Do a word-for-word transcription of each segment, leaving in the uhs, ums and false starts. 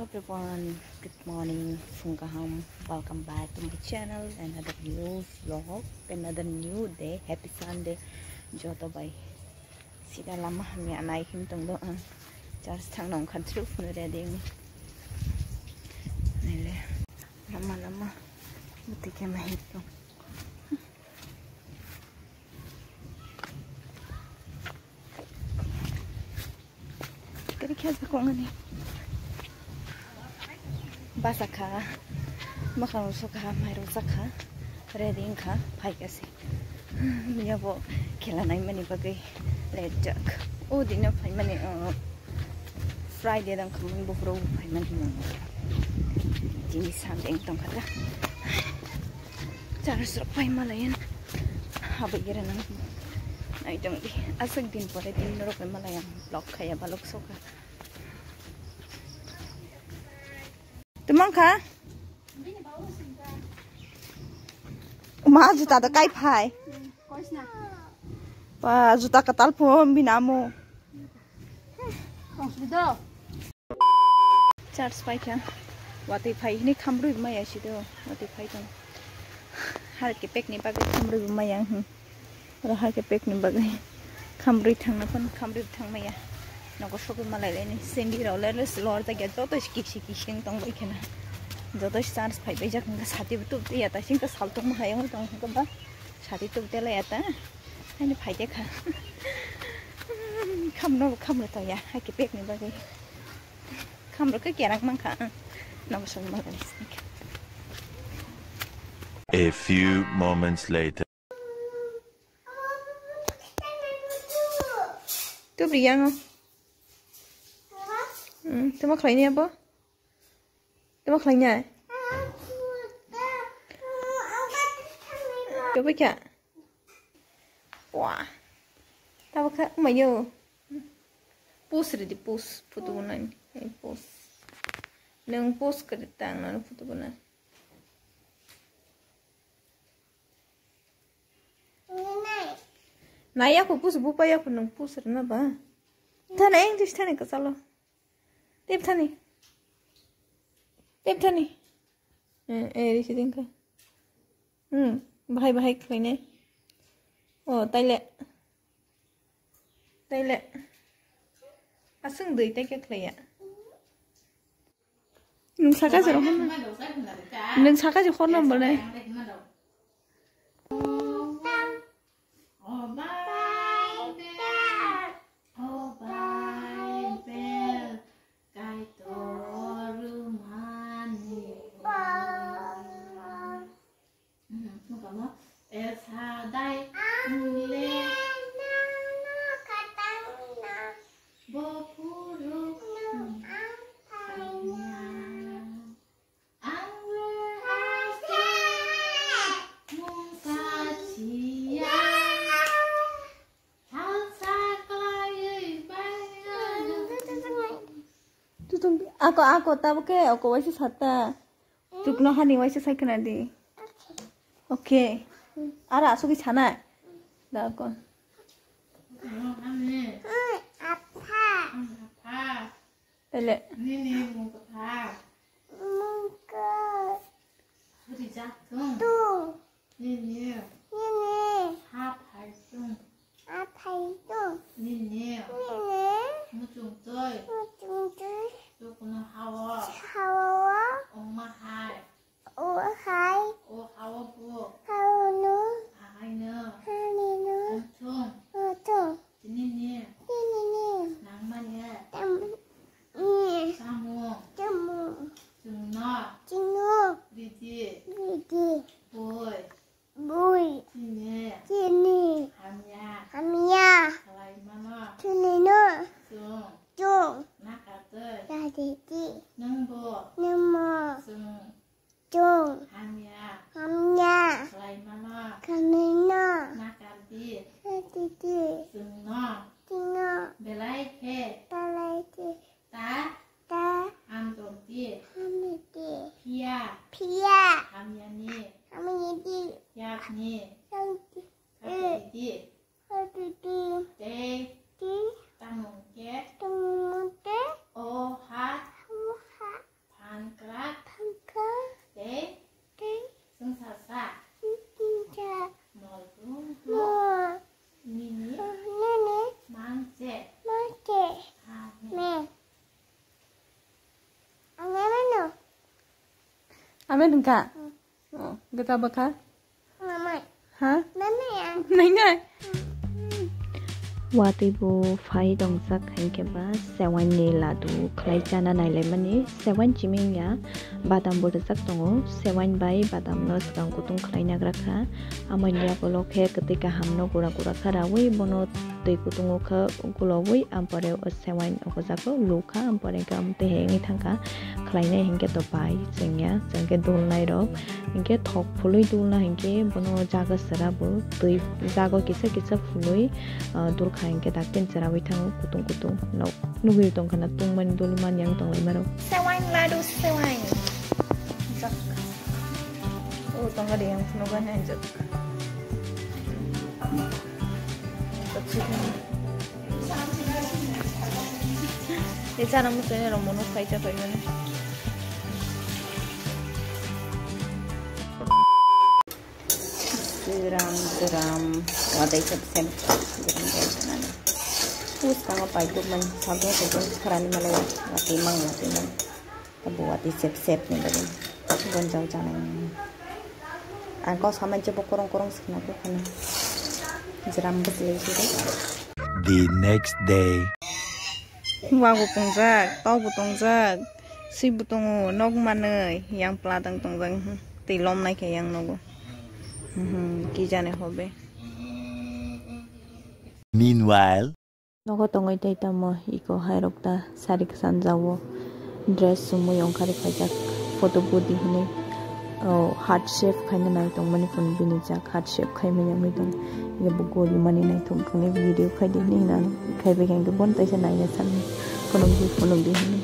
Everyone, good morning, phung kaham, welcome back to my channel, another new vlog, another new day, happy Sunday, joto bai. Sida lama hamya nai him tong do ang, church thang nong khan through no ready ni. Nile, lama lama, buti ke mahi tong. Kiri khe jakong ani. Basa kha, makhang rok sokha, mai rok sakha, ready wngkha, phaikha se. Yabo khela naimani bagwi late jak. O dino phaimani, uh, Friday dang khamani bukhro phaimani. Tini Sunday wng tongkha ta. Charge rok pai malayan. Habwi gere nang. Nai tong di. Aswk din pore din norok pai malaya. Vlog khaya balok soka. Tumang kha? Ma juta da kai phai. Ba juta katal pho bini amo. Charge paikha. Watwi phai hini khamrwi maya sido. Watwi phai tong. Har ke pek ni bagwi khamrwi maya. Oro har ke pek ni bagwi. Khamrwi thangna pon khamrwi thangmaya. Nogo sogwi malai leni. Sindi rok le le lor jagya joto kisi kisi tong bai khena. Joto charge phai bai jak hingka sati tup ya ta singka sal tong hai tong hingka ba. Sati tup tela ya ta. Ani phai de kha. Khamno khamrwi to ya. Har ke pek ni bagwi. Khamrok khe kerang mankha ang. Nogo song mankha. A few moments later. Tubri yango. Hmm, tuma khlaini abo? Tuma khlaini ai? Tubri kha. Wah. Tabo kha mayo. Pus ridi pus photo bunai. Eh, pus. Nung pus kari tang nang photo bunai. Nai aku pus bupa aku nung pus rina ba. Thana eng dis thani kasalo. Tip thani. Tip thani. Eh, eh, risi dingka. Hmm, bahai bahai khlainai. Oh, taile. Taile. Aswng dui tai khe khlaiya. Nung saka jero horna. Nung saka jero horna bolai. Ako, ako, tabo khe, ako waisa sata. Tukno hani waisa sai khna di. Okay. Ara asugwi sana. Da kon. Tele. Nini mungkha. Mungkha. Rijak thung. Tu. Nini. Nini. Ha phai thung. Ha phai thung. Nini. Nini. Muchung twi. Muchung twi. Tukno hao. Hao. Ongma hai. O hai. O hao bo. Hao no. Ahai no. Hani no. Muchung. Muchung. Tini ni. Tini ni. Nangmani. Tam. Ni. Samung. Samung. Chwngno. Chwngno. Ridi. Ridi. Boi. Bui. Chini. Chini. Hamya. Hamya. Khlai mano. Chini no. Chwng. Chwng. Nakatwi. Nakatwi. Nwngbo. Nwngbo. Chwng. Chwng. Hamya. Hamya. Khlai mano. Khlai mano. Nakardi. Nakardi. Chwngno. Chwngno. Belai khe. Belai khe. Ta. Ta. Hamjakdi. Hamjakdi. Phiya. Phiya. Hamyani. Hamyani. Yakni. Yakni. Khatidi. Khatidi. Tei. Tei. Tamo hwnkhe. Tamo hwnkhe. O ha. O ha. Amen hwnkha? Oh, gata bwkha? Namai. Ha? Namai ang. Nai nai. Watwi bo phai tongjak hinkhe ba sewain ni ladu khlai chana nailaimani. Sewain chiming ya, badam bo rijak tongo. Sewain bai badam no swkang kutung khlai nagra kha. Amoni yagulo khe kwtwi kaham no gura gura kha rawi bono twi kutung o kha ukulogwi, ampore o sewain o jago lukha, ampore hwnkhe amtwi hengwi thangkha khlainai hinkhe to pai chwngya, chwngkhe dulnai rok hinkhe thok phului dulna hinkhe bono jaga chwra bo twi jago kisa kisa phului, ah, dulkha hinkhe daktin chwrawi thango kutung kutung nok nugwi tongkha na tungmani dulmani yang tonglaima rok. Sewain ladu sewain. Jak. O tongkha de yang phunukgani ang jak. Ni chana muchungni rok mono phai cha phai mani. Ram, ram, wadai sep sep. Pus kanga pai tuk man, sabun sabun kharani malai, wati mang, wati mang. Abo watwi sep sep ni bagwi gonjak janai. Ang kok samai jebo korong korong sikna khe khana. Jram bwsli sidi. The next day. Wago tongjak, tokbo tongjak, swibo tongo, nok manwi, yang pladang tongjak, hmm, twi lom naikhe yang nogo. Hmm, ki jane hobe. Meanwhile. Nogo tongwi tei tamo iko hairok ta sari kwcham jao dress chumui ongkhari khaijak photo budi hinwi, o, heart shape khaina nai tongmani phone bini jak heart shape khaimani wngwi tong iko bo gorimani naithok tongnai video khaidi hinwi hinang khaibai khe bono taisa naina sanwi phunukdi phunukdi hinwi.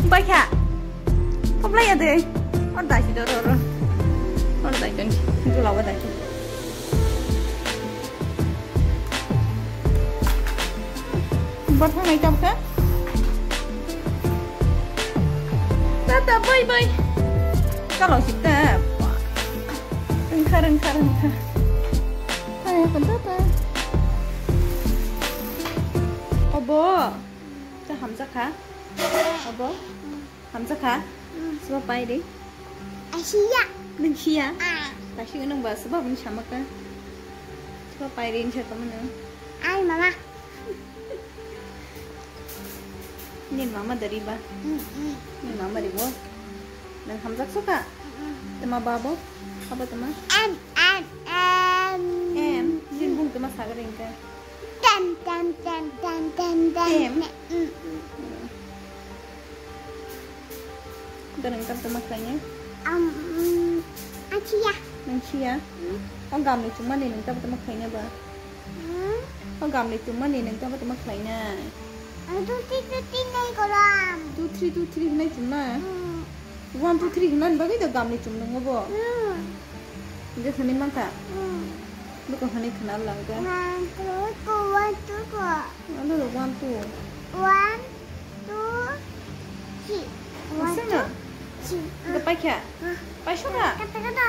Baikha. Koplai ya de. Or dai si do ro ro. Or dai don si. Gula wa dai. Bathang nai tabkha. Tata bye bye. Kalau sita. Rengkha rengkha rengkha. Hai apa tata. Obo. Ta hamjakha. Obo. Hamjakha? Mm. Soba pai de? Asiya. Nung siya? Ah. Tasi nung ba soba bini sama ka. Soba pai de insa kamu nung. Ai mama. Ni mama dari ba? Mm, mm. Ni mama dari bo. Nung hamjak soka? Mm, mm. Tema babo? Apa tema? Em, em, em. Em. Sin bung tema sagar ingka. Tem, tem, tem, tem, tem, tem. Tem. Mm, mm. Ganang tam tama khlaiya? Am, mm, ang siya. Nang siya? Mm. O gamni chumani nang tama tama khlaina ba? Mm. O gamni chumani nang tama tama khlaina? Ang two three two three nai kolam. Two three two three nai chumna? Mm. One two three hwnani bagwi da gamni chum nungo bo? Mm. Hingke hwnwi mankha? Mm. Bwkha hwnwi khna langkha. One two two one two two. Ano do one two. One two three. One two three. Hingke paikha? Ah. Paisokha? Kata kata.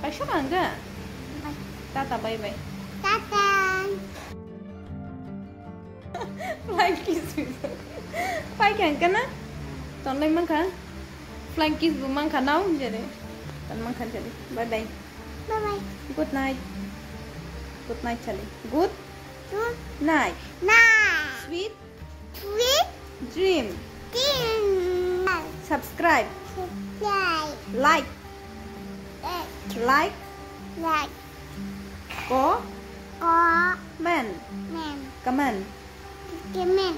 Paisokha hingke? Bye. Tata bye bye. Tata. Flying kiss. Paikha hingke na? Tonlai mankha? Flying kiss bo mankha nao jere. Tan mankha jere. Bye bye. Bye bye. Good night. Good night chale. Good. Good night. Night. Sweet. Sweet. Dream. Dream. Subscribe. Subscribe. Like. Like. Like. Like. Ko. Ko. Men. Men. Kamen. Kamen.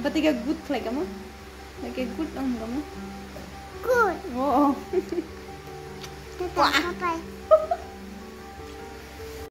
Batiga good khlai kamo. Lagi good ang kamu. Good. Oh. Tata, bye bye.